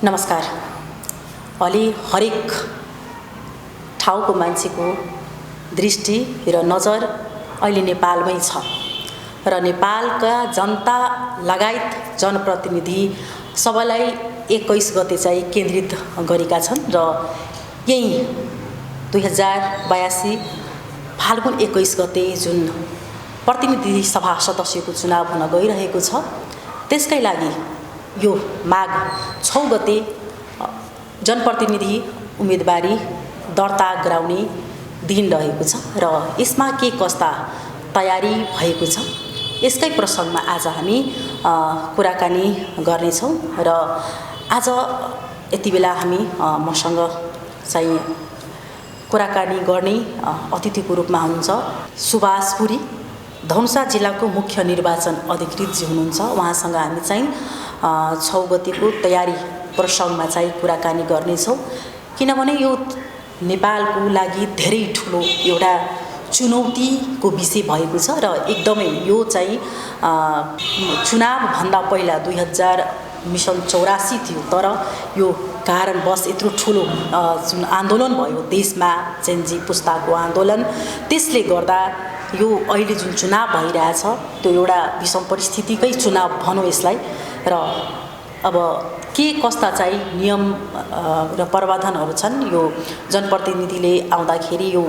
नमस्कार। अलि हरेक ठाउँको मान्छेको दृष्टि र नजर अहिले नेपालमै छ र नेपालका जनता लगायत जनप्रतिनिधि सबैलाई 21 गते चाहिँ केन्द्रित गरेका छन् र यही 2082 फाल्गुन 21 गते जुन प्रतिनिधि सभा सदस्यको चुनाव हुन गइरहेको छ त्यसकै लागि यो माघ 6 गते जनप्रतिनिधि उम्मेदवारी दर्ता गराउने दिन रहेको छ र यसमा के कस्ता तयारी भएको छ यसकै प्रसङ्गमा आज हामी कुराकानी गर्नेछौँ र आज यति बेला हामी मसँग चाहिँ कुराकानी गर्ने अतिथिको रूपमा हुनुहुन्छ सुभाष पुरी, धनुषा जिल्लाको मुख्य निर्वाचन अधिकृत जी हुनुहुन्छ। उहाँसँग हामी चाहिँ 6 गतेको तयारी प्रसङ्गमा चाहिँ कुराकानी गर्नेछौँ, किनभने यो नेपालको लागि धेरै ठुलो एउटा चुनौतीको विषय भएको छ र एकदमै यो चाहिँ चुनावभन्दा पहिला 2084 थियो, तर यो कारणवश यत्रो ठुलो जुन आन्दोलन भयो देशमा, जेनजी पुस्ताको आन्दोलन, त्यसले गर्दा यो अहिले जुन चुनाव भइरहेछ त्यो एउटा विषम परिस्थितिकै चुनाव भनौँ यसलाई। र अब के कस्ता चाहिँ नियम र प्रावधानहरू छन् यो जनप्रतिनिधिले आउँदाखेरि यो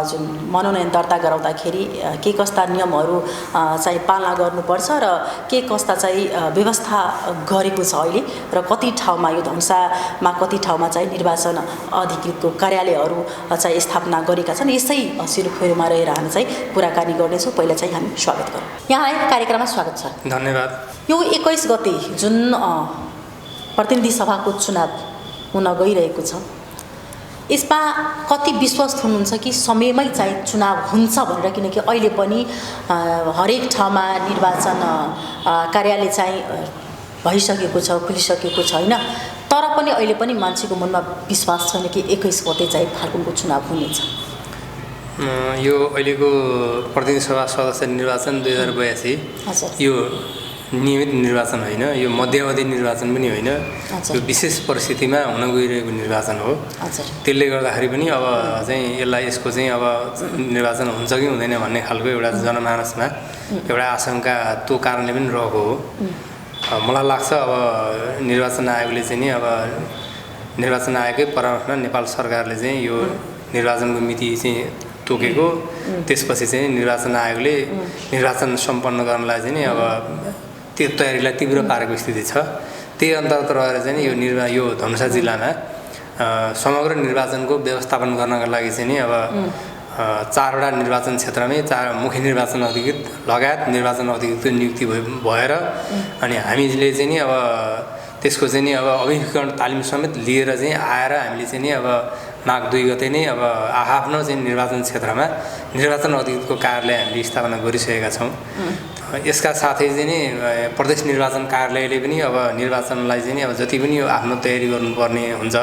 जुन मनोनयन दर्ता गराउँदाखेरि के कस्ता नियमहरू चाहिँ पालना गर्नुपर्छ र के कस्ता चाहिँ व्यवस्था गरेको छ अहिले र कति ठाउँमा यो धनुषामा कति ठाउँमा चाहिँ निर्वाचन अधिकृतको कार्यालयहरू चाहिँ स्थापना गरेका छन्, यसै सिरुफेरोमा रहेर हामी चाहिँ कुराकानी गर्नेछौँ। पहिला चाहिँ हामी स्वागत गरौँ। यहाँलाई कार्यक्रममा स्वागत छ। धन्यवाद। यो 21 गते जुन प्रतिनिधि सभाको चुनाव हुन गइरहेको छ यसमा कति विश्वस्त हुनुहुन्छ कि समयमै चाहिँ चुनाव हुन्छ भनेर, किनकि अहिले पनि हरेक ठाउँमा निर्वाचन कार्यालय चाहिँ भइसकेको छ, खुलिसकेको छ होइन, तर पनि अहिले पनि मान्छेको मनमा विश्वास छैन कि 21 गते चाहिँ फाल्गुनको चुनाव हुनेछ। यो अहिलेको प्रतिनिधि सभा सदस्य निर्वाचन 2082 यो नियमित निर्वाचन होइन, यो मध्यावधि निर्वाचन पनि होइन, यो विशेष परिस्थितिमा हुन गइरहेको निर्वाचन हो। त्यसले गर्दाखेरि पनि अब चाहिँ यसलाई यसको चाहिँ अब निर्वाचन हुन्छ कि हुँदैन भन्ने खालको एउटा जनमानसमा एउटा आशंका त्यो कारणले पनि रहेको हो। मलाई लाग्छ अब निर्वाचन आयोगले चाहिँ नि अब निर्वाचन आयोगकै परामर्शमा नेपाल सरकारले चाहिँ यो निर्वाचनको मिति चाहिँ तोकेको, त्यसपछि चाहिँ निर्वाचन आयोगले निर्वाचन सम्पन्न गर्नलाई चाहिँ नि अब त्यो तयारीलाई तीव्र पारेको स्थिति छ। त्यही अन्तर्गत रहेर चाहिँ यो धनुषा जिल्लामा समग्र निर्वाचनको व्यवस्थापन गर्नका लागि चाहिँ नि अब 4वटा निर्वाचन क्षेत्रमै 4 मुख्य निर्वाचन अधिकृत लगायत निर्वाचन अधिकृतको नियुक्ति भएर अनि हामीले चाहिँ नि अब त्यसको चाहिँ नि अब अभिमुखीकरण तालिम समेत लिएर चाहिँ आएर हामीले चाहिँ नि अब माघ 2 गते नै अब आफ्नो चाहिँ निर्वाचन क्षेत्रमा निर्वाचन अधिकृतको कार्यालय हामीले स्थापना गरिसकेका छौँ। यसका साथै चाहिँ नि प्रदेश निर्वाचन कार्यालयले पनि अब निर्वाचनलाई चाहिँ नि अब जति पनि आफ्नो तयारी गर्नुपर्ने हुन्छ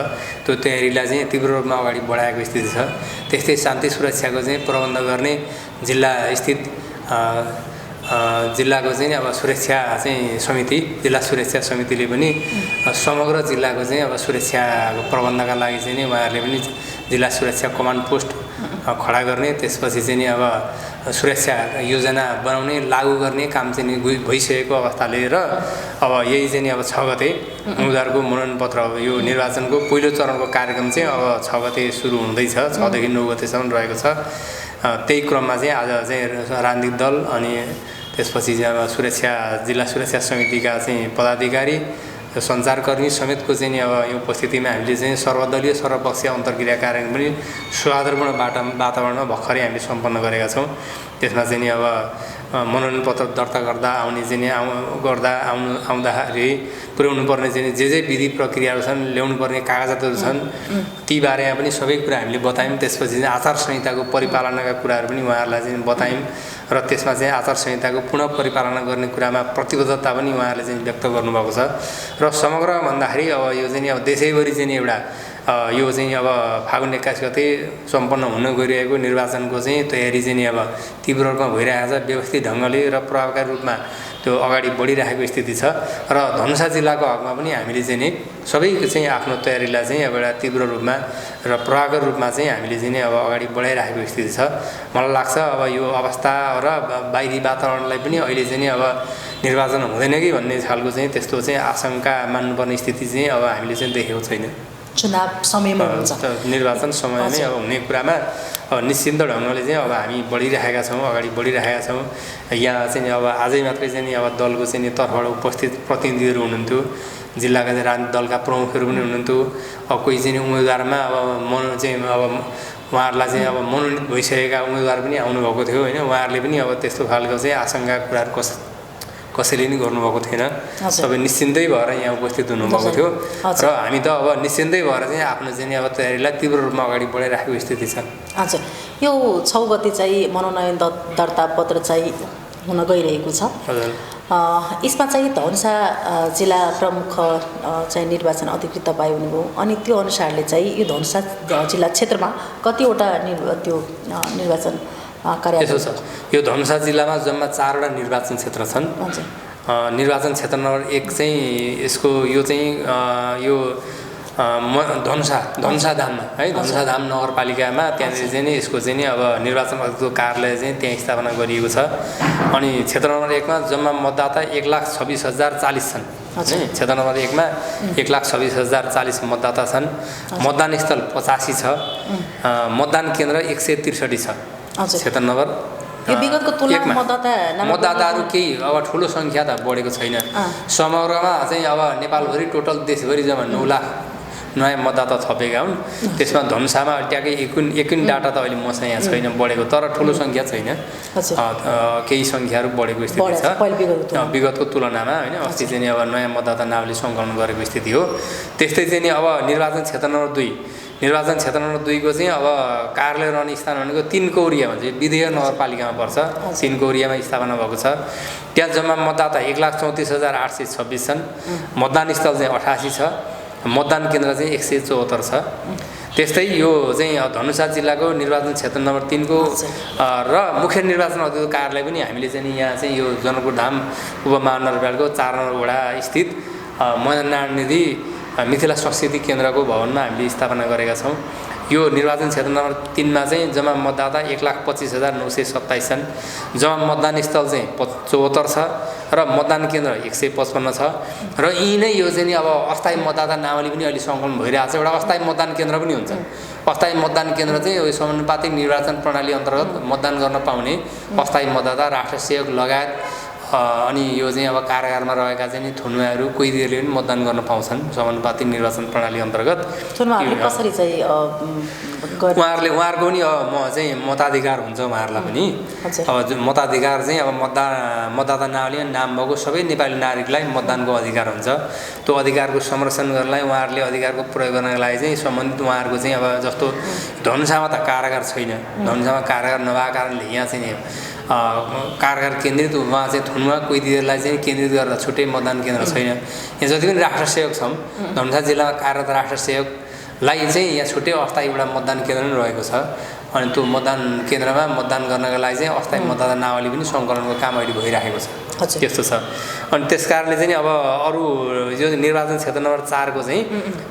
त्यो तयारीलाई चाहिँ तीव्र रूपमा अगाडि बढाएको स्थिति छ। त्यस्तै शान्ति सुरक्षाको चाहिँ प्रबन्ध गर्ने जिल्ला स्थित जिल्लाको चाहिँ अब सुरक्षा चाहिँ समिति, जिल्ला सुरक्षा समितिले पनि समग्र जिल्लाको चाहिँ अब सुरक्षाको प्रबन्धका लागि चाहिँ नि उहाँहरूले पनि जिल्ला सुरक्षा कमान्ड पोस्ट खडा गर्ने, त्यसपछि चाहिँ नि अब सुरक्षा योजना बनाउने लागू गर्ने काम चाहिँ नि भइसकेको अवस्था लिएर अब यही चाहिँ नि अब 6 गते उम्मेदवारको मनोनयन पत्र यो निर्वाचनको पहिलो चरणको कार्यक्रम चाहिँ अब 6 गते सुरु हुँदैछ, 6 देखि 9 गतेसम्म रहेको छ। त्यही क्रममा चाहिँ आज चाहिँ राजनीतिक दल अनि त्यसपछि चाहिँ अब जिल्ला सुरक्षा समितिका चाहिँ पदाधिकारी, सञ्चारकर्मी समेतको चाहिँ अब यो उपस्थितिमा हामीले चाहिँ सर्वदलीय सर्वपक्षीय अन्तर्क्रिया कार्यक्रम पनि सौहार्दपूर्ण वातावरणमा भर्खरै हामीले सम्पन्न गरेका छौँ। त्यसमा चाहिँ अब मनोनयन पत्र दर्ता गर्दा आउने चाहिँ आउँदाखेरि पुर्याउनु पर्ने चाहिँ जे विधि प्रक्रियाहरू छन्, ल्याउनु पर्ने कागजातहरू छन्, ती बारेमा पनि सबै कुरा हामीले बतायौँ। त्यसपछि चाहिँ आचार संहिताको परिपालनाका कुराहरू पनि उहाँहरूलाई चाहिँ बतायौँ र त्यसमा चाहिँ आचार संहिताको पुनः परिपालना गर्ने कुरामा प्रतिबद्धता पनि उहाँहरूले चाहिँ व्यक्त गर्नुभएको छ। र समग्र भन्दाखेरि अब यो चाहिँ अब देशैभरि चाहिँ एउटा यो चाहिँ अब फागुन 21 गते सम्पन्न हुन गइरहेको निर्वाचनको चाहिँ तयारी चाहिँ नि अब तीव्र रूपमा भइरहेको छ, व्यवस्थित ढङ्गले र प्रभावकारी रूपमा त्यो अगाडि बढिरहेको स्थिति छ। र धनुषा जिल्लाको हकमा पनि हामीले चाहिँ नि सबै चाहिँ आफ्नो तयारीलाई चाहिँ अब एउटा तीव्र रूपमा र प्रभावकारी रूपमा चाहिँ हामीले चाहिँ नि अब अगाडि बढाइरहेको स्थिति छ। मलाई लाग्छ अब यो अवस्था र बाहिरी वातावरणलाई पनि अहिले चाहिँ नि अब निर्वाचन हुँदैन कि भन्ने खालको चाहिँ त्यस्तो चाहिँ आशंका मान्नुपर्ने स्थिति चाहिँ अब हामीले चाहिँ देखेको छैन। चुनाव समयमा हुन्छ, निर्वाचन समयमै अब हुने कुरामा निश्चिन्त ढङ्गले चाहिँ अब हामी बढिरहेका छौँ, अगाडि बढिरहेका छौँ। यहाँ चाहिँ अब आजै मात्रै चाहिँ नि अब दलको चाहिँ नि तर्फबाट उपस्थित प्रतिनिधिहरू हुनुहुन्थ्यो, जिल्लाका चाहिँ राजनीतिक दलका प्रमुखहरू पनि हुनुहुन्थ्यो। अब कोही चाहिँ उम्मेदवारमा अब चाहिँ अब उहाँहरूलाई चाहिँ अब मनोनित भइसकेका उम्मेदवार पनि आउनुभएको थियो होइन। उहाँहरूले पनि अब त्यस्तो खालको चाहिँ आशंका कुराहरू कसैले नि गर्नुभएको थिएन। सबै निश्चिन्तै भएर यहाँ उपस्थित हुनुभएको थियो र हामी त अब निश्चिन्तै भएर चाहिँ आफ्नो चाहिँ अब तयारीलाई तीव्र रूपमा अगाडि बढाइराखेको स्थिति छ। हजुर, यो 6 गते चाहिँ मनोनयन दर्ता पत्र चाहिँ हुन गइरहेको छ। यसमा चाहिँ धनुषा जिल्ला प्रमुख चाहिँ निर्वाचन अधिकृत तपाईँ हुनुभयो, अनि त्यो अनुसारले चाहिँ यो धनुषा जिल्ला क्षेत्रमा कतिवटा त्यो निर्वाचन यसो छ, यो धनुषा जिल्लामा जम्मा 4वटा निर्वाचन क्षेत्र छन्। निर्वाचन क्षेत्र नम्बर 1 चाहिँ यसको यो चाहिँ यो धनुषाधाममा है, धनुषाधाम नगरपालिकामा त्यहाँनिर चाहिँ नि यसको चाहिँ नि अब निर्वाचन अधिकृत कार्यालय चाहिँ त्यहाँ स्थापना गरिएको छ। अनि क्षेत्र नम्बर 1 मा जम्मा मतदाता 1,26,040 छन्। क्षेत्र नम्बर 1 मा 1,26,040 मतदाता छन्। मतदान स्थल 85 छ, मतदान केन्द्र 163 छ। क्षेत्र नम्बर यो विगतको तुलनामा मतदाताहरू केही अब ठुलो सङ्ख्या त बढेको छैन। समग्रमा चाहिँ अब नेपालभरि टोटल देशभरि जम्मा 9 लाख नयाँ मतदाता थपेका हुन्। त्यसमा धनुषामा ट्याक्कै एकिन डाटा त अहिले मसँग यहाँ छैन बढेको, तर ठुलो सङ्ख्या छैन, केही सङ्ख्याहरू बढेको स्थिति छ विगतको तुलनामा होइन। अस्ति चाहिँ अब नयाँ मतदाता नावली सङ्कलन गरेको स्थिति हो। त्यस्तै चाहिँ नि अब निर्वाचन क्षेत्र नम्बर 2 को चाहिँ अब कार्यालय रहने स्थान भनेको 3 कौरिया भन्छ, विधेय नगरपालिकामा पर्छ। 3 कौरियामा स्थापना भएको छ। त्यहाँ जम्मा मतदाता 1,34,826 छन्। मतदान स्थल चाहिँ 88 छ, मतदान केन्द्र चाहिँ 174 छ। त्यस्तै यो चाहिँ धनुषा जिल्लाको निर्वाचन क्षेत्र नम्बर 3 को र मुख्य निर्वाचन अधिकृत कार्यालय पनि हामीले चाहिँ यहाँ चाहिँ यो जनकपुर धाम उपमहानगरपालिकाको 4 नम्बर वडा स्थित मदन नारायण निधि मिथिला संस्कृति केन्द्रको भवनमा हामीले स्थापना गरेका छौँ। यो निर्वाचन क्षेत्र नम्बर 3 मा चाहिँ जम्मा मतदाता 1,25,927 छन्। जम्मा मतदान स्थल चाहिँ 74 छ र मतदान केन्द्र 155 छ। र यी नै यो चाहिँ नि अब अस्थायी मतदाता नावली पनि अहिले सङ्कलन भइरहेको छ। एउटा अस्थायी मतदान केन्द्र पनि हुन्छ। अस्थायी मतदान केन्द्र चाहिँ यो समानुपातिक निर्वाचन प्रणाली अन्तर्गत मतदान गर्न पाउने अस्थायी मतदाता, राष्ट्र सेवक लगायत अनि यो चाहिँ अब कारागारमा रहेका चाहिँ नि थुनुवाहरू कैदीहरूले पनि मतदान गर्न पाउँछन् समानुपातिक निर्वाचन प्रणाली अन्तर्गत। कसरी चाहिँ उहाँहरूको पनि म चाहिँ मताधिकार हुन्छ उहाँहरूलाई पनि। अब मताधिकार चाहिँ अब मतदाता नावलीमा नाम भएको सबै नेपाली नागरिकलाई मतदानको अधिकार हुन्छ। त्यो अधिकारको संरक्षण गर्नलाई उहाँहरूले अधिकारको प्रयोग गर्नका लागि चाहिँ सम्बन्धित उहाँहरूको चाहिँ अब जस्तो धनुषामा त कारागार छैन, धनुषामा कारागार नभएको कारणले यहाँ चाहिँ कारागार केन्द्रित उहाँ चाहिँ थुनुवा कैदीहरूलाई चाहिँ केन्द्रित गरेर छुट्टै मतदान केन्द्र छैन। यहाँ जति पनि राष्ट्र सेवक छौँ धनुषा जिल्लामा कार्यरत राष्ट्र सेवकलाई चाहिँ यहाँ छुट्टै अस्थायी एउटा मतदान केन्द्र पनि रहेको छ। अनि त्यो मतदान केन्द्रमा मतदान गर्नका लागि चाहिँ अस्थायी मतदाता नावली पनि सङ्कलनको काम अहिले भइरहेको छ। त्यस्तो छ। अनि त्यस कारणले चाहिँ अब अरू यो निर्वाचन क्षेत्र नम्बर 4 को चाहिँ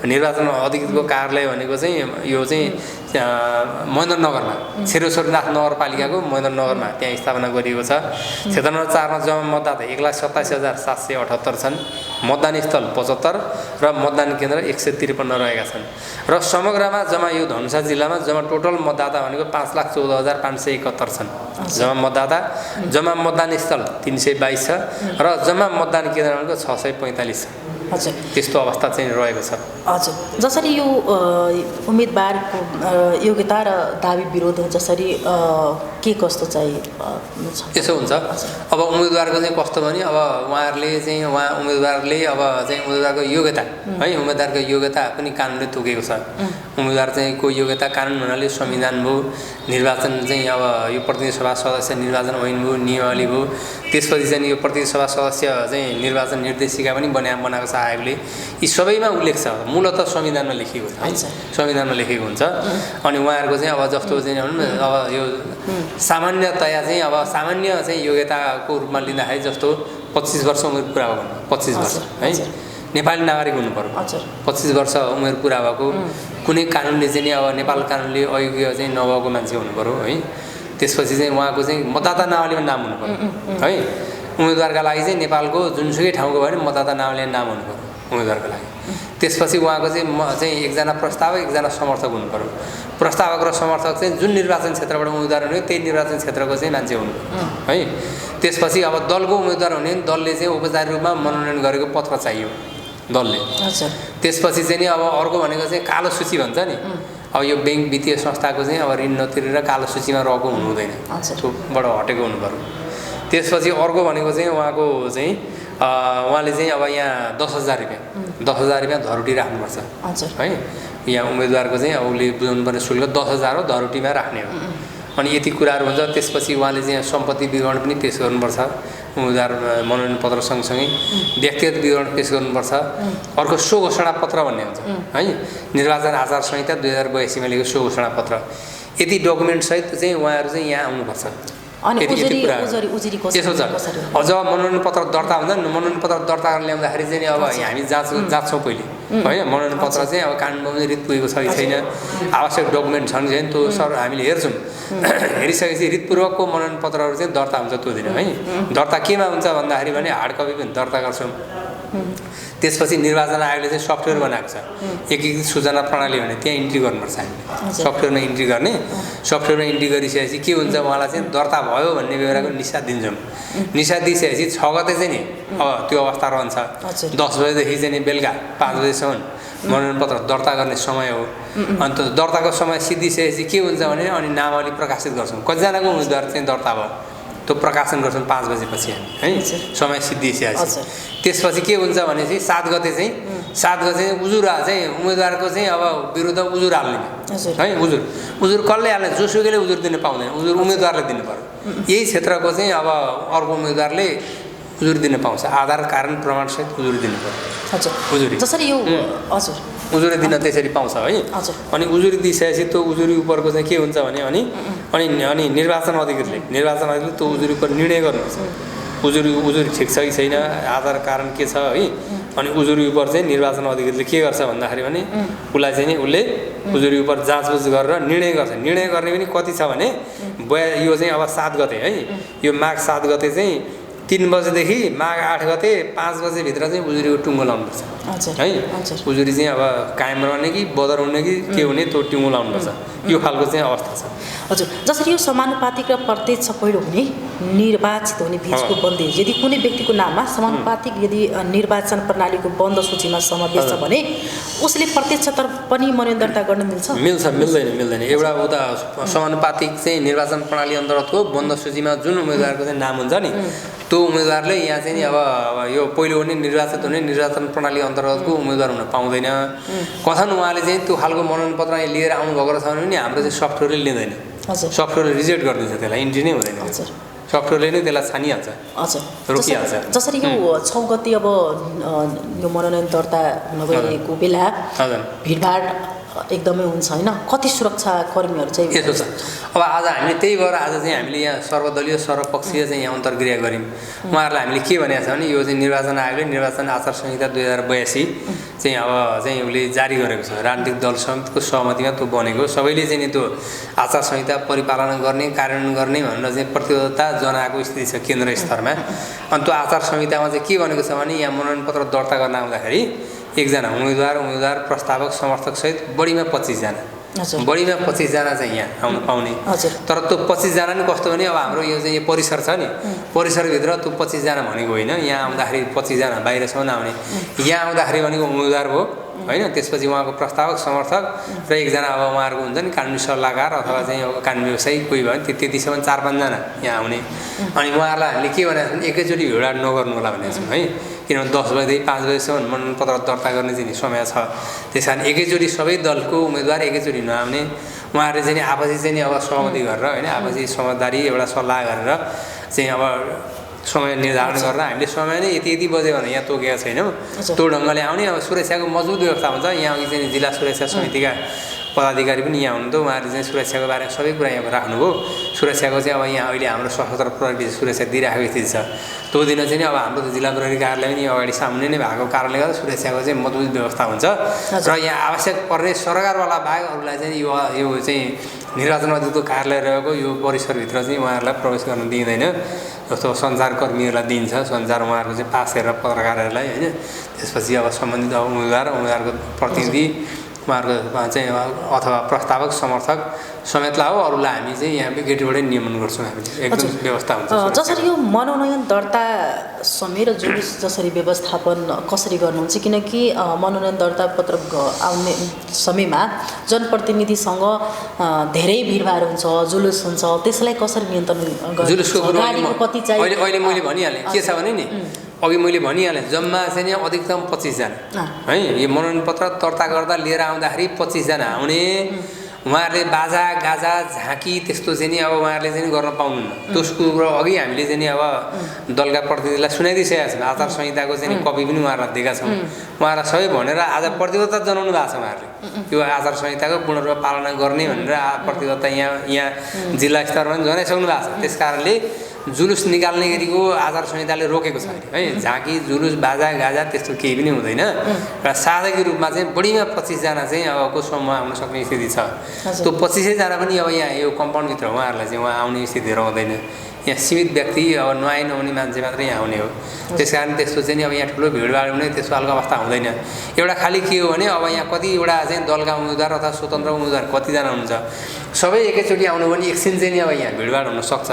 निर्वाचन अधिकृतको कार्यालय भनेको चाहिँ यो चाहिँ महेन्द्रनगरमा श्रीश्वरनाथ नगरपालिकाको महेन्द्रनगरमा त्यहाँ स्थापना गरिएको छ। क्षेत्र नम्बर 4 मा जम्मा मतदाता 1,27,778 छन्। मतदान स्थल 75 र मतदान केन्द्र 153 रहेका छन्। र समग्रमा जम्मा यो धनुषा जिल्लामा जम्मा टोटल मतदाता भनेको 5,14,571 छन्। जम्मा मतदाता, जम्मा मतदान स्थल 322 छ र जम्मा मतदान केन्द्र भनेको 645 छ। हजुर, त्यस्तो अवस्था चाहिँ रहेको छ। हजुर, जसरी यो उम्मेदवारको योग्यता र दाबी विरोध जसरी के कस्तो चाहिँ यसो हुन्छ। अब उम्मेदवारको चाहिँ कस्तो भने अब उम्मेदवारले अब चाहिँ उम्मेदवारको योग्यता है, उम्मेदवारको योग्यता पनि कानुनले तोकेको छ। उम्मेदवार चाहिँ को योग्यता कानुन हुनाले संविधान भयो, निर्वाचन चाहिँ अब यो प्रतिनिधि सभा सदस्य निर्वाचन ऐन भयो, नियमावली भयो, त्यसपछि चाहिँ यो प्रतिनिधि सभा सदस्य चाहिँ निर्वाचन निर्देशिका पनि बनाएको छ आयोगले। यी सबैमा उल्लेख छ मूलतः संविधानमा लेखिएको हुन्छ है, संविधानमा लेखिएको हुन्छ। अनि उहाँहरूको चाहिँ अब जस्तो चाहिँ अब यो सामान्यतया चाहिँ अब सामान्य चाहिँ योग्यताको रूपमा लिँदाखेरि जस्तो 25 वर्ष उमेर पुरा गर्नु, 25 वर्ष है, नेपाली नागरिक हुनु पर्यो। 25 वर्ष उमेर पुरा भएको कुनै कानुनले चाहिँ नि अब नेपाल कानुनले अयोग्य चाहिँ नभएको मान्छे हुनु पर्यो है। त्यसपछि चाहिँ उहाँको चाहिँ मतदाता नावलीमा नाम हुनु पर्यो है। उम्मेदवारका लागि चाहिँ नेपालको जुनसुकै ठाउँको भयो भने मतदाता नावलीमा नाम हुनु पर्यो उम्मेदवारको लागि। त्यसपछि उहाँको चाहिँ एकजना प्रस्तावक एकजना समर्थक हुनु पर्यो। प्रस्तावक र समर्थक चाहिँ जुन निर्वाचन क्षेत्रबाट उम्मेदवार हुने त्यही निर्वाचन क्षेत्रको चाहिँ मान्छे हुनु पर्यो है। त्यसपछि अब दलको उम्मेदवार हुने दलले चाहिँ औपचारिक रूपमा मनोनयन गरेको पत्र चाहियो दलले। त्यसपछि चाहिँ नि अब अर्को भनेको चाहिँ कालो सूची भन्छ नि, अब यो ब्याङ्क वित्तीय संस्थाको चाहिँ अब ऋण नतिरेर कालो सूचीमा रहेको हुनु हुँदैन, त्योबाट हटेको हुनु पर्यो। त्यसपछि अर्को भनेको चाहिँ उहाँको चाहिँ उहाँले चाहिँ अब यहाँ 10,000 रुपियाँ 10,000 रुपियाँ धरोटी राख्नुपर्छ है। यहाँ उम्मेदवारको चाहिँ अब उसले बुझाउनु पर्ने शुल्क 10,000 हो, धरोटीमा राख्ने हो। अनि यति कुराहरू हुन्छ। त्यसपछि उहाँले चाहिँ सम्पत्ति विवरण पनि पेश गर्नुपर्छ, उम्मेदवार मनोनयन पत्र सँगसँगै व्यक्तिगत विवरण पेश गर्नुपर्छ। अर्को सो घोषणा पत्र भन्ने हुन्छ है, निर्वाचन आचार संहिता 2082 मा लेखेको सो घोषणा पत्र। यति डकुमेन्ट सहित चाहिँ उहाँहरू चाहिँ यहाँ आउनुपर्छ। अनि यसो छ अझ मनोनयन पत्र दर्ता हुन्छ नि, मनोनयन पत्र दर्ता गर्न ल्याउँदाखेरि चाहिँ अब हामी जाँच्छौँ पहिले होइन, मनोनयन पत्र चाहिँ अब कानुनमा पनि रित पुगेको छ कि छैन, आवश्यक डकुमेन्ट छन् कि छैन त्यो सर हामीले हेर्छौँ। हेरिसकेपछि रितपूर्वकको मनोनयन पत्रहरू चाहिँ दर्ता हुन्छ त्यो दिन है। दर्ता केमा हुन्छ भन्दाखेरि भने हार्ड कपी पनि दर्ता गर्छौँ। त्यसपछि निर्वाचन आयोगले चाहिँ सफ्टवेयर बनाएको छ, एकीकृत सूचना प्रणाली भने त्यहाँ इन्ट्री गर्नुपर्छ हामीले, सफ्टवेयरमा इन्ट्री गर्ने। सफ्टवेयरमा इन्ट्री गरिसकेपछि के हुन्छ उहाँलाई चाहिँ दर्ता भयो भन्ने बेहोराको निशा दिन्छौँ। निशा दिइसकेपछि 6 गते चाहिँ नि अब त्यो अवस्था रहन्छ। 10 बजेदेखि चाहिँ नि बेलुका 5 बजेसम्म मनोनयन पत्र दर्ता गर्ने समय हो। अन्त दर्ताको समय सिद्धिसकेपछि के हुन्छ भने अनि नामावली प्रकाशित गर्छौँ, कतिजनाको उम्मेदवार चाहिँ दर्ता भयो त्यो प्रकाशन गर्छौँ 5 बजेपछि हामी है, समय सिद्धिसकेपछि। त्यसपछि के हुन्छ भनेपछि 7 गते चाहिँ उजुर चाहिँ उम्मेदवारको चाहिँ अब विरुद्ध उजुर हाल्ने है। उजुर कसले हाल्ने, जोसुकैले उजुर दिन पाउँदैन, उजुर उम्मेदवारले दिनु पर्यो। यही क्षेत्रको चाहिँ अब अर्को उम्मेदवारले उजुर दिन पाउँछ, आधार कारण प्रमाणसहित उजुर दिनु पर्यो। उजुरी जसरी यो उजुरी दिन त्यसरी पाउँछ है। अनि उजुरी दिइसकेपछि त्यो उजुरी उपरको चाहिँ के हुन्छ भने अनि निर्वाचन अधिकृतले त्यो उजुरी उपर निर्णय गर्नुपर्छ। उजुरी ठिक छ कि छैन, आधार कारण के छ है। अनि उजुरी उपर चाहिँ निर्वाचन अधिकृतले के गर्छ भन्दाखेरि भने उसलाई चाहिँ नि उसले उजुरी उपर जाँचबुझ गरेर निर्णय गर्छ। निर्णय गर्ने पनि कति छ भने यो चाहिँ अब 7 गते है, यो माघ 7 गते चाहिँ 3 बजेदेखि माघ 8 गते 5 बजेभित्र चाहिँ उजुरीको टुङ्गो लाउनुपर्छ है। उजुरी चाहिँ अब कायम रहने कि बदर हुने कि के हुने त्यो टुङ्गो लाउनुपर्छ, यो खालको चाहिँ अवस्था छ। हजुर, जसरी यो समानुपातिक र प्रत्यक्ष पहिलो हुने निर्वाचित हुने बिचको बन्देज, यदि कुनै व्यक्तिको नाममा समानुपातिक यदि निर्वाचन प्रणालीको बन्द सूचीमा समावेश छ भने उसले प्रत्यक्षतर्फ पनि मनोनयन दर्ता गर्न मिल्दैन। एउटा उता समानुपातिक चाहिँ निर्वाचन प्रणाली अन्तर्गतको बन्द सूचीमा जुन उम्मेदवारको चाहिँ नाम हुन्छ नि त्यो उम्मेदवारले यहाँ चाहिँ नि अब यो पहिलो हुने निर्वाचित हुने निर्वाचन प्रणाली अन्तर्गतको उम्मेदवार हुन पाउँदैन। कथन उहाँले चाहिँ त्यो खालको मनोनयन पत्र लिएर आउनुभएको रहेछ भने हाम्रो चाहिँ सफ्टवेयरले लिँदैन, सफ्टवेयरले रिजेक्ट गरिदिन्छ, त्यसलाई इन्ट्री नै हुँदैन, सफ्टवेयरले नै त्यसलाई छानिहाल्छ, रोकिहाल्छ। जसरी यो 6 गते अब यो मनोनयन दर्ता हुन गएको बेला भिडभाड एकदमै हुन्छ होइन, कति सुरक्षा कर्मीहरू चाहिँ यसो छ। अब आज हामीले त्यही भएर आज चाहिँ हामीले यहाँ सर्वदलीय सर्वपक्षीय चाहिँ यहाँ अन्तर्क्रिया गऱ्यौँ। उहाँहरूलाई हामीले के भनेको छ भने यो चाहिँ निर्वाचन आयोगले निर्वाचन आचार संहिता 2082 चाहिँ अब चाहिँ उसले जारी गरेको छ, राजनीतिक दल समितिको सहमतिमा त्यो बनेको, सबैले चाहिँ नि त्यो आचार संहिता परिपालना गर्ने कार्यान्वयन गर्ने भनेर चाहिँ प्रतिबद्धता जनाएको स्थिति छ केन्द्र स्तरमा। अनि त्यो आचार संहितामा चाहिँ के भनेको छ भने यहाँ मनोनयन पत्र दर्ता गर्न आउँदाखेरि एकजना उम्मेदवार प्रस्तावक समर्थक सहित बढीमा 25 जना, बढीमा 25 जना चाहिँ यहाँ आउनु पाउने। तर त्यो 25 जना नि कस्तो भने अब हाम्रो यो चाहिँ यो परिसर छ नि, परिसरभित्र त्यो 25 जना भनेको होइन, यहाँ आउँदाखेरि 25 जना बाहिरसम्म आउने। यहाँ आउँदाखेरि भनेको उम्मेदवार भयो होइन, त्यसपछि उहाँको प्रस्तावक समर्थक र एकजना अब उहाँहरूको हुन्छ नि कानुनी सल्लाहकार अथवा चाहिँ अब कानुनी व्यवसायी कोही भयो भने त्यतिसम्म 4-5 जना यहाँ आउने। अनि उहाँहरूलाई हामीले के भनेको छ भने एकैचोटि भिडभाड नगर्नु होला भनेको छौँ है, किनभने 10 बजेदेखि 5 बजेसम्म मनोनयन पत्र दर्ता गर्ने चाहिँ समय छ। त्यस कारण एकैचोटि सबै दलको उम्मेदवार एकैचोटि नआउने, उहाँहरूले चाहिँ आपसी चाहिँ अब सहमति गरेर होइन, आपसी समझदारी एउटा सल्लाह गरेर चाहिँ अब समय निर्धारण गरेर हामीले समय नै यति बजे भने यहाँ तोकेका छैनौँ। त्यो ढङ्गले आउने अब सुरक्षाको मजबुत व्यवस्था हुन्छ। यहाँ अघि चाहिँ जिल्ला सुरक्षा समितिका पदाधिकारी पनि यहाँ हुनुहुन्थ्यो, उहाँहरूले चाहिँ सुरक्षाको बारेमा सबै कुरा यहाँ राख्नुभयो। सुरक्षाको चाहिँ अब यहाँ अहिले हाम्रो सशस्त्र प्रहरीले सुरक्षा दिइराखेको स्थिति छ। त्यो दिन चाहिँ अब हाम्रो त जिल्ला प्रहरी कार्यालय पनि अगाडि सामुन्ने नै भएको कारणले गर्दा सुरक्षाको चाहिँ मजबुत व्यवस्था हुन्छ र यहाँ आवश्यक पर्ने सरकारवाला बाहेक अरूलाई चाहिँ यो चाहिँ निर्वाचन अधिकृतको कार्यालय रहेको यो परिसरभित्र चाहिँ उहाँहरूलाई प्रवेश गर्न दिइँदैन। जस्तो सञ्चारकर्मीहरूलाई दिन्छ, सञ्चार उहाँहरूको चाहिँ पास हेरेर पत्रकारहरूलाई होइन। त्यसपछि अब सम्बन्धित उम्मेदवारको प्रतिनिधि उहाँहरूको चाहिँ अथवा प्रस्तावक समर्थक समेतलाई हो, अरूलाई हामी चाहिँ यहाँ गेटबाटै नियमन गर्छौँ। हामीले एकदम व्यवस्था हुन्छ। जसरी यो मनोनयन दर्ता समय र जुलुस जसरी व्यवस्थापन कसरी गर्नुहुन्छ, किनकि मनोनयन दर्ता पत्र आउने समयमा जनप्रतिनिधिसँग धेरै भिडभाड हुन्छ, जुलुस हुन्छ, त्यसलाई कसरी नियन्त्रण गर्नु? जुलुसको गाडीको कति चाहिँ अहिले मैले भनिहालेँ के छ भने नि, अघि मैले भनिहालेँ जम्मा चाहिँ नि अधिकतम 25 जना है। यो मनोनयन पत्र दर्ता गर्दा लिएर आउँदाखेरि 25 जना आउने। उहाँहरूले बाजा गाजा झाँकी त्यस्तो चाहिँ नि अब उहाँहरूले चाहिँ गर्न पाउनुहुन्न। त्यसको अघि हामीले चाहिँ नि अब दलका प्रतिनिधिलाई सुनाइदिइसकेका छौँ। आचार संहिताको चाहिँ कपी पनि उहाँहरूलाई दिएका छौँ। उहाँहरूलाई सबै भनेर आज प्रतिबद्धता जनाउनु भएको छ उहाँहरूले, यो आचार संहिताको पूर्ण रूपमा पालना गर्ने भनेर प्रतिबद्धता यहाँ जिल्ला स्तरमा पनि जनाइसक्नु भएको छ। त्यस कारणले जुलुस निकाल्ने गरीको आचार संहिताले रोकेको छ है। झाँकी जुलुस बाजा गाजा त्यस्तो केही पनि हुँदैन र साझाको रूपमा चाहिँ बढीमा 25 जना चाहिँ अबको समूह आउन सक्ने स्थिति छ। त्यो 25 जना पनि अब यहाँ यो कम्पाउन्डभित्र उहाँहरूलाई चाहिँ उहाँ आउने स्थिति रहँदैन। यहाँ सीमित व्यक्ति अब नआउने मान्छे मात्रै यहाँ आउने हो। त्यस कारण त्यस्तो चाहिँ नि अब यहाँ ठुलो भिडभाड हुने त्यस्तो खालको अवस्था हुँदैन। एउटा खालि के हो भने अब यहाँ कतिवटा चाहिँ दलका उम्मेदवार अथवा स्वतन्त्र उम्मेदवार कतिजना हुनुहुन्छ, सबै एकैचोटि आउनु भने एकछिन चाहिँ नि अब यहाँ भिडभाड हुनसक्छ।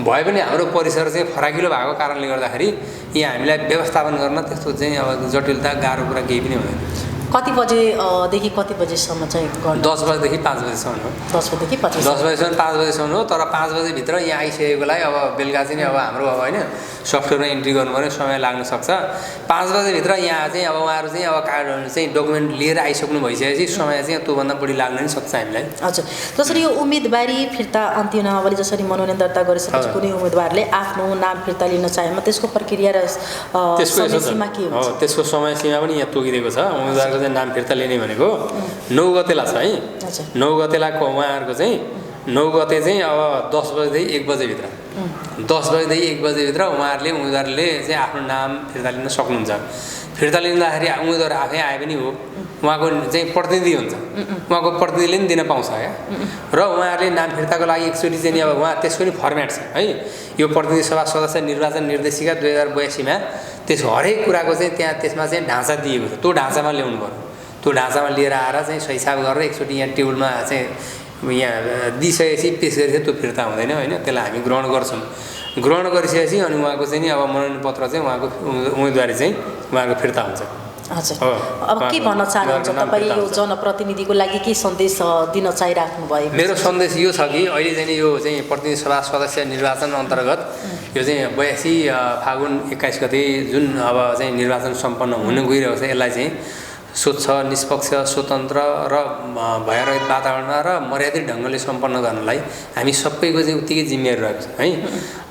भए पनि हाम्रो परिसर चाहिँ फराकिलो भएको कारणले गर्दाखेरि यहाँ हामीलाई व्यवस्थापन गर्न त्यस्तो चाहिँ अब जटिलता गाह्रो कुरा केही पनि हुँदैन। कति बजेदेखि कति बजेसम्म चाहिँ गर्नु? 10 बजेदेखि 5 बजेसम्म हो। 10 बजेदेखि 5 बजेसम्म 5 बजेसम्म हो। तर 5 बजेभित्र यहाँ आइसकेकोलाई अब बेलुका चाहिँ अब हाम्रो अब होइन सफ्टवेयरमा इन्ट्री गर्नु पर्यो, समय लाग्न सक्छ। 5 बजेभित्र यहाँ चाहिँ अब उहाँहरू चाहिँ अब कार्ड चाहिँ डकुमेन्ट लिएर आइसक्नु भइसकेपछि समय चाहिँ त्योभन्दा बढी लाग्न पनि सक्छ हामीलाई। हजुर, जसरी यो उम्मेदवारी फिर्ता अन्तिम नभएपछि जसरी मनोनयन दर्ता गरिसकेपछि कुनै उम्मेदवारले आफ्नो नाम फिर्ता लिन चाहेमा त्यसको प्रक्रिया र समय सीमा के हुन्छ? त्यसको समय सीमा पनि यहाँ तोकिदिएको छ। उम्मेदवारको चाहिँ नाम फिर्ता लिने भनेको 9 गतेला छ है। 9 गतेलाको उहाँहरूको चाहिँ 9 गते चाहिँ अब 10 बजेदेखि 1 बजेभित्र 10 बजेदेखि 1 बजेभित्र उम्मेदवारले चाहिँ आफ्नो नाम फिर्ता लिन सक्नुहुन्छ। फिर्ता लिँदाखेरि उम्मेदवार आफै आए पनि हो, उहाँको चाहिँ प्रतिनिधि हुन्छ, उहाँको प्रतिनिधिले पनि दिन पाउँछ क्या। र उहाँहरूले नाम फिर्ताको लागि एकचोटि चाहिँ अब उहाँ त्यसको पनि फर्मेट छ है। यो प्रतिनिधि सभा सदस्य निर्वाचन निर्देशिका 2082 मा त्यस हरेक कुराको चाहिँ त्यहाँ त्यसमा चाहिँ ढाँचा दिएको छ। त्यो ढाँचामा ल्याउनु पर्यो। त्यो ढाँचामा लिएर आएर चाहिँ सही हिसाब गरेर एकचोटि यहाँ टेबलमा चाहिँ यहाँ दिइसकेपछि पेस गरेपछि त्यो फिर्ता हुँदैन होइन। त्यसलाई हामी ग्रहण गर्छौँ। ग्रहण गरिसकेपछि अनि उहाँको चाहिँ नि अब मनोनयन पत्र चाहिँ उहाँको उम्मेदवारी चाहिँ उहाँको फिर्ता हुन्छ। हजुर, अब के भन्न चाहनुहुन्छ तपाईँ यो जनप्रतिनिधिको लागि के सन्देश दिन चाहिराख्नु भयो? मेरो सन्देश यो छ कि अहिले चाहिँ यो चाहिँ प्रतिनिधि सभा सदस्य निर्वाचन अन्तर्गत यो चाहिँ 82 फागुन 21 गते जुन अब चाहिँ निर्वाचन सम्पन्न हुन गइरहेको छ, यसलाई चाहिँ स्वच्छ निष्पक्ष स्वतन्त्र र भयरहित वातावरणमा र मर्यादित ढङ्गले सम्पन्न गर्नलाई हामी सबैको चाहिँ उत्तिकै जिम्मेवारी रहेको छ है।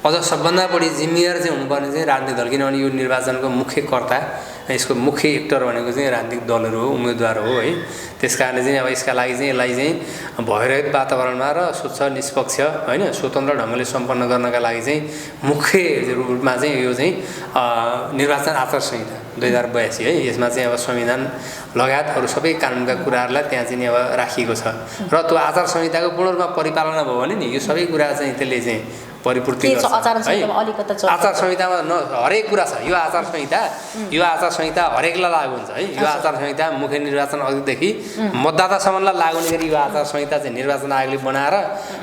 अझ सबभन्दा बढी जिम्मेवार चाहिँ हुनुपर्ने चाहिँ राजनीतिक दल, किनभने यो निर्वाचनको मुख्य कर्ता यसको मुख्य एक्टर भनेको चाहिँ राजनीतिक दलहरू हो, उम्मेदवार हो है। त्यस कारणले चाहिँ अब यसका लागि चाहिँ यसलाई चाहिँ भयरहित वातावरणमा र स्वच्छ निष्पक्ष होइन स्वतन्त्र ढङ्गले सम्पन्न गर्नका लागि चाहिँ मुख्य रूपमा चाहिँ यो चाहिँ निर्वाचन आचार संहिता 2082 है। यसमा चाहिँ अब संविधान लगायत अरू सबै कानुनका कुराहरूलाई त्यहाँ चाहिँ अब राखिएको छ र त्यो आचार संहिताको पूर्ण रूपमा परिपालना भयो भने नि यो सबै कुरा चाहिँ त्यसले चाहिँ परिपूर्ति गर्छ है। आचार संहितामा हरेक कुरा छ। यो आचार संहिता हरेकलाई लागु हुन्छ है। यो आचार संहिता मुख्य निर्वाचन अधिदेखि मतदातासम्मलाई लाग्ने गरी यो आचार संहिता चाहिँ निर्वाचन आयोगले बनाएर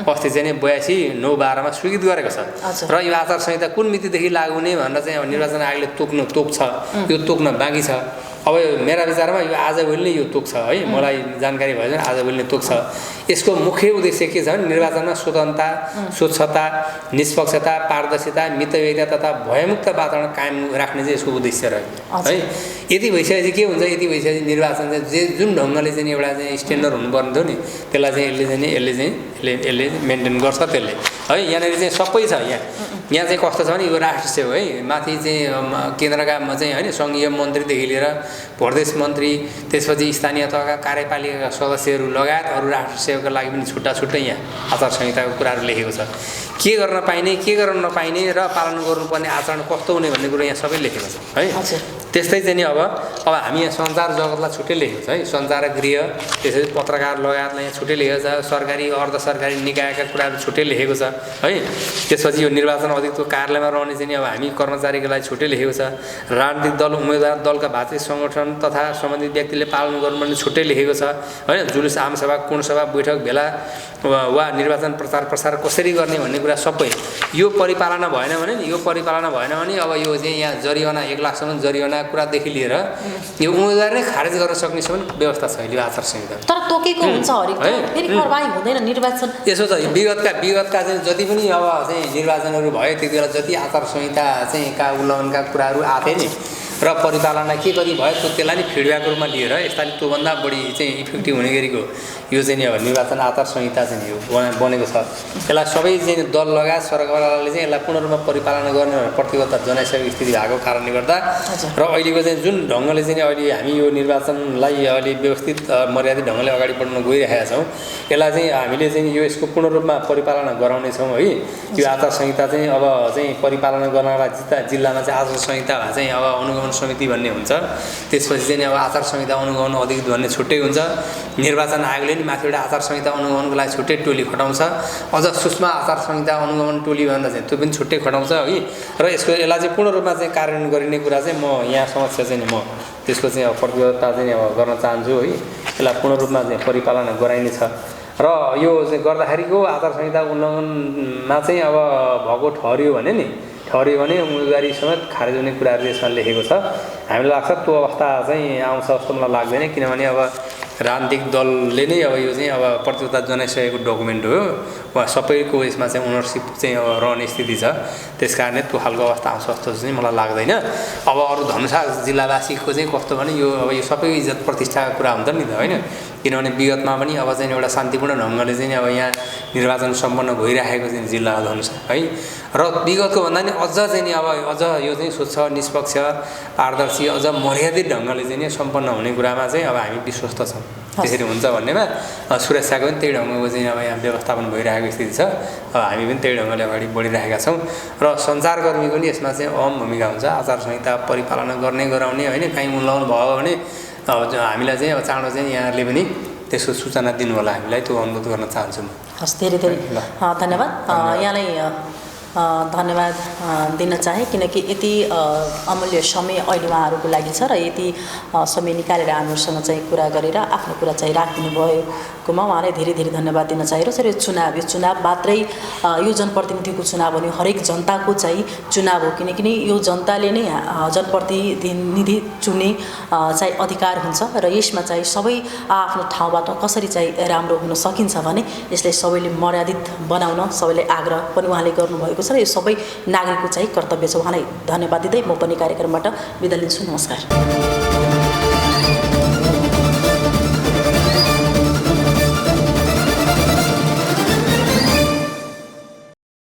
अस्ति चाहिँ 82/9/12 मा स्वीकृत गरेको छ। र यो आचार संहिता कुन मितिदेखि लागु हुने भनेर चाहिँ अब निर्वाचन आयोगले तोक्छ, यो तोक्न बाँकी छ। अब मेरा विचारमा यो आजभोलि नै यो तोक्छ है। मलाई जानकारी भयो भने आजभोलि नै तोक्छ। यसको मुख्य उद्देश्य के छ भने निर्वाचनमा स्वतन्त्रता, स्वच्छता, निष्पक्षता, पारदर्शिता, मितव्ययिता तथा भयमुक्त वातावरण कायम राख्ने चाहिँ यसको उद्देश्य रह्यो है। यति भइसकेपछि के हुन्छ, यति भइसकेपछि निर्वाचन चाहिँ जुन ढङ्गले चाहिँ एउटा चाहिँ स्ट्यान्डर्ड हुनुपर्ने थियो नि त्यसलाई चाहिँ यसले मेन्टेन गर्छ त्यसले है। यहाँनिर चाहिँ सबै छ। यहाँ चाहिँ कस्तो छ भने यो राष्ट्र सेवा है, माथि चाहिँ केन्द्रका चाहिँ होइन सङ्घीय मन्त्रीदेखि लिएर प्रदेश मन्त्री, त्यसपछि स्थानीय तहका कार्यपालिकाका सदस्यहरू लगायत अरू राष्ट्र सेवाका लागि पनि छुट्टै यहाँ आचार संहिताको कुराहरू लेखेको छ। के गर्न पाइने, के गर्न नपाइने र पालन गर्नुपर्ने आचरण कस्तो हुने भन्ने कुरो यहाँ सबै लेखेको छ है। त्यस्तै चाहिँ नि अब हामी यहाँ सञ्चार जगतलाई छुट्टै लेखेको छ है। सञ्चार गृह, त्यसपछि पत्रकार लगायतलाई यहाँ छुट्टै लेखेको छ। सरकारी अर्ध सरकारी निकायका कुराहरू छुट्टै लेखेको छ है। त्यसपछि यो निर्वाचन अधिकृतको कार्यालयमा रहने चाहिँ अब हामी कर्मचारीको लागि छुट्टै लेखेको छ। राजनीतिक दल, उम्मेदवार दलका भातृ सङ्गठन तथा सम्बन्धित व्यक्तिले पालन गर्नुपर्ने छुट्टै लेखेको छ होइन। जुलुस, आमसभा, कुणसभा, बैठक, भेला वा निर्वाचन प्रचार प्रसार कसरी गर्ने भन्ने कुरा सबै यो परिपालना भएन भने नि, यो परिपालना भएन भने अब यो चाहिँ यहाँ जरिवाना 1 लाखसम्म जरिवाना कुरादेखि लिएर यो उम्मेदवार नै खारेज गर्न सक्नेसम्म व्यवस्था छ यो आचार संहिता। तर तोकेको हुन्छ हरेक फेरि कारबाही हुँदैन निर्वाचन। यसो छ विगतका चाहिँ जति पनि अब चाहिँ निर्वाचनहरू भयो त्यति बेला जति आचार संहिता चाहिँ का उल्लङ्घनका कुराहरू आथे नि र परिपालना के कति भयो त्यसलाई नि फिडब्याकको रूपमा लिएर यसलाई त्योभन्दा बढी चाहिँ इफेक्टिभ हुने गरीको यो चाहिँ नि अब निर्वाचन आचार संहिता चाहिँ यो बनेको छ। यसलाई सबै चाहिँ दल लगायत सरकारले चाहिँ यसलाई पूर्ण रूपमा परिपालना गर्ने प्रतिबद्धता जनाइसकेको स्थिति भएको कारणले गर्दा र अहिलेको चाहिँ जुन ढङ्गले चाहिँ अहिले हामी यो निर्वाचनलाई अहिले व्यवस्थित मर्यादित ढङ्गले अगाडि बढ्न गइरहेका छौँ, यसलाई चाहिँ हामीले चाहिँ यो यसको पूर्ण रूपमा परिपालना गराउनेछौँ है। यो आचार संहिता चाहिँ अब चाहिँ परिपालना गर्नलाई जिल्लामा चाहिँ आचार संहिता चाहिँ अब अनुगमन समिति भन्ने हुन्छ। त्यसपछि चाहिँ अब आचार संहिता अनुगमन अधिकृत भन्ने छुट्टै हुन्छ। निर्वाचन आयोगले नि माथिबाट आचार संहिता अनुगमनको लागि छुट्टै टोली खटाउँछ। अझ सूक्ष्म आचार संहिता अनुगमन टोली भन्दा चाहिँ त्यो पनि छुट्टै खटाउँछ है। र यसलाई चाहिँ पूर्ण रूपमा चाहिँ कार्यान्वयन गरिने कुरा चाहिँ म यहाँ समक्ष चाहिँ म त्यसको चाहिँ अब प्रतिबद्धता चाहिँ अब गर्न चाहन्छु है। यसलाई पूर्ण रूपमा चाहिँ परिपालना गराइनेछ र यो चाहिँ गर्दाखेरिको आचार संहिता उल्लङ्घनमा चाहिँ अब भएको ठहरियो भने उम्मेदवारी समेत खारेज हुने कुराहरू यसमा लेखेको छ। हामीलाई लाग्छ त्यो अवस्था चाहिँ आउँछ जस्तो मलाई लाग्दैन, किनभने अब राजनीतिक दलले नै अब यो चाहिँ अब प्रतिबद्धता जनाइसकेको डकुमेन्ट हो वा सबैको यसमा चाहिँ ओनरसिप चाहिँ अब रहने स्थिति छ। त्यस कारणले त्यो खालको अवस्था आउँछ जस्तो चाहिँ मलाई लाग्दैन। अब अरू धनुषा जिल्लावासीको चाहिँ कस्तो भने यो अब यो सबै इज्जत प्रतिष्ठाको कुरा हुन्छ नि त होइन। किनभने विगतमा पनि अब चाहिँ एउटा शान्तिपूर्ण ढङ्गले चाहिँ अब यहाँ निर्वाचन सम्पन्न भइरहेको चाहिँ जिल्ला हो धनुषा है। र विगतको भन्दा नि अझ चाहिँ नि अब अझ यो चाहिँ स्वच्छ, निष्पक्ष, पारदर्शी, अझ मर्यादित ढङ्गले चाहिँ सम्पन्न हुने कुरामा चाहिँ अब हामी विश्वस्त छौँ। त्यसरी हुन्छ भन्नेमा सुरक्षाको पनि त्यही ढङ्गको चाहिँ अब यहाँ व्यवस्थापन भइरहेको स्थिति छ। हामी पनि त्यही ढङ्गले अगाडि बढिरहेका छौँ र सञ्चारकर्मीको पनि यसमा चाहिँ अहम भूमिका हुन्छ। आचार संहिता परिपालना गर्ने गराउने होइन, काहीँ उल्लङ्घन भयो भने हामीलाई चाहिँ अब चाँडो चाहिँ यहाँहरूले पनि त्यसको सूचना दिनु होला, हामीलाई त्यो अनुरोध गर्न चाहन्छु म। हस्, धेरै धेरै धन्यवाद। यहाँलाई धन्यवाद दिन चाहे किनकि यति अमूल्य समय अहिले उहाँहरूको लागि छ र यति समय निकालेर हामीहरूसँग चाहिँ कुरा गरेर आफ्नो कुरा चाहिँ राखिदिनु भएकोमा उहाँलाई धेरै धेरै धन्यवाद दिन चाहिरहेको छ। र यो चुनाव मात्रै यो जनप्रतिनिधिको चुनाव हो, हरेक जनताको चाहिँ चुनाव हो, किनकि यो जनताले नै जनप्रतिनिधि चुन्ने चाहिँ अधिकार हुन्छ र यसमा चाहिँ सबै आफ्नो ठाउँबाट कसरी चाहिँ राम्रो हुन सकिन्छ भने यसलाई सबैले मर्यादित बनाउन सबैले आग्रह पनि उहाँले गर्नुभएको छ र यो सबै नागरिकको चाहिँ कर्तव्य छ। उहाँलाई धन्यवाद दिँदै म पनि कार्यक्रमबाट बिदा लिन्छु। नमस्कार।